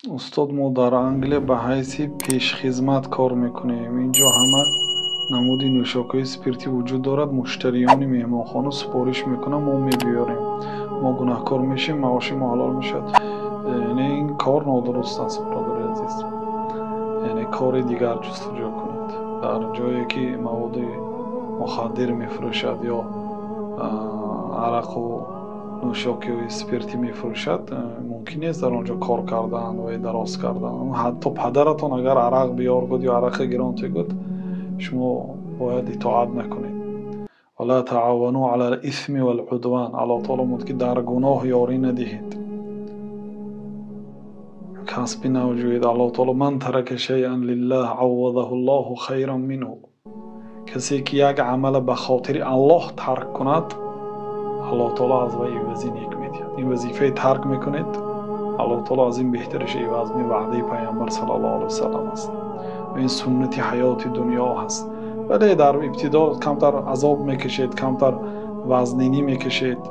Устод, мо дар Англия ба ҳайси пешхизмат кор мекунем. Инҷо ҳама намуди нӯшокиҳои спиртӣ вуҷуд дорад. Муштариёни меҳмонхона супориш мекунанд, мо мебиёрем. Мо гунаҳкор мешем, маоши мо ҳалол мешавад? Яъне ин кор нодуруст аст, бародари азиз. Яъне кори дигар ҷустуҷӯ кунед. Дар ҷое ки маводи мухаддир мефурӯшад ё арақу нӯшокиҳои спиртӣ мефурӯшад, мумкин нест дар он ҷо кор кардан ва дароз кардан. Ҳатто падаратон агар арақ биёр гуд ё арақа гирон те гуд, шумо бояд итоат накунед. Вала таавану ала л-исми вал-удван. Аллоҳ таоло мегӯяд, ки дар гуноҳ ёрӣ надиҳед. Касби нав ҷӯед. Аллоҳ таоло ман тарака шайъан лиллаҳ аввадаҳу ллоҳу хайран минҳу. Касе ки як амала ба хотири Аллоҳ тарк кунад, Аллоҳ таоло аз вай ивази нек медиҳад. Ин вазифаи тарк мекунед, Аллоҳ таоло аз ин беҳтараш иваз медиҳад. Ваъдаи Пайғамбар саллаллоҳу алайҳи васаллам аст. Ин суннати ҳаёти дунё ҳаст. Вале дар ибтидо камтар азоб мекашед, камтар вазнинӣ мекашед.